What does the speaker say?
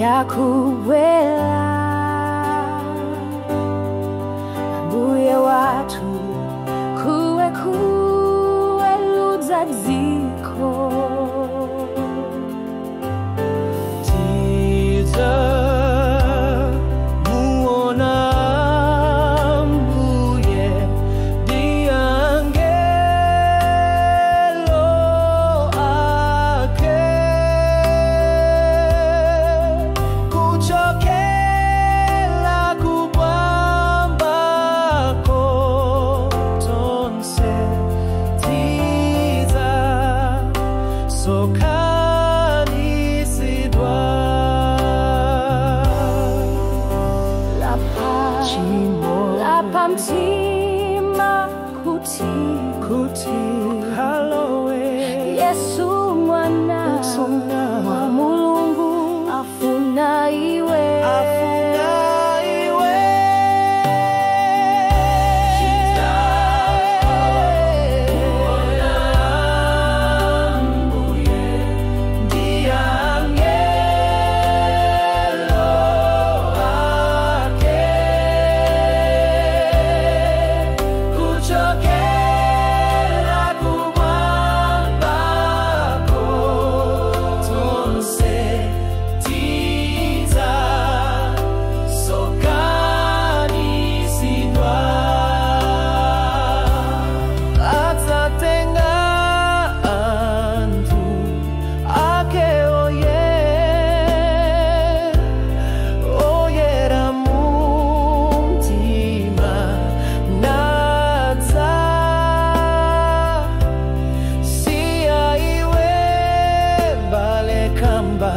Yakubwela Mbuye wathu kuwe kuwe ludzadziko. Tidza muona Mbuye ndi angelo ake, kuchokela kumwambako tonse tidza sonkhanitsidwa. Lapa, lapa mtima kuti Kuti ukalowe Yesu mwana wa Mulungu afuna iwe. Afuna iwe. Mbuye ndi angelo ake, kuchokela kumwambako tonse tidza sonkhanitsidwa. Adzatenga anthu ake oyera mumtima nadza siya iwe mbale kamba.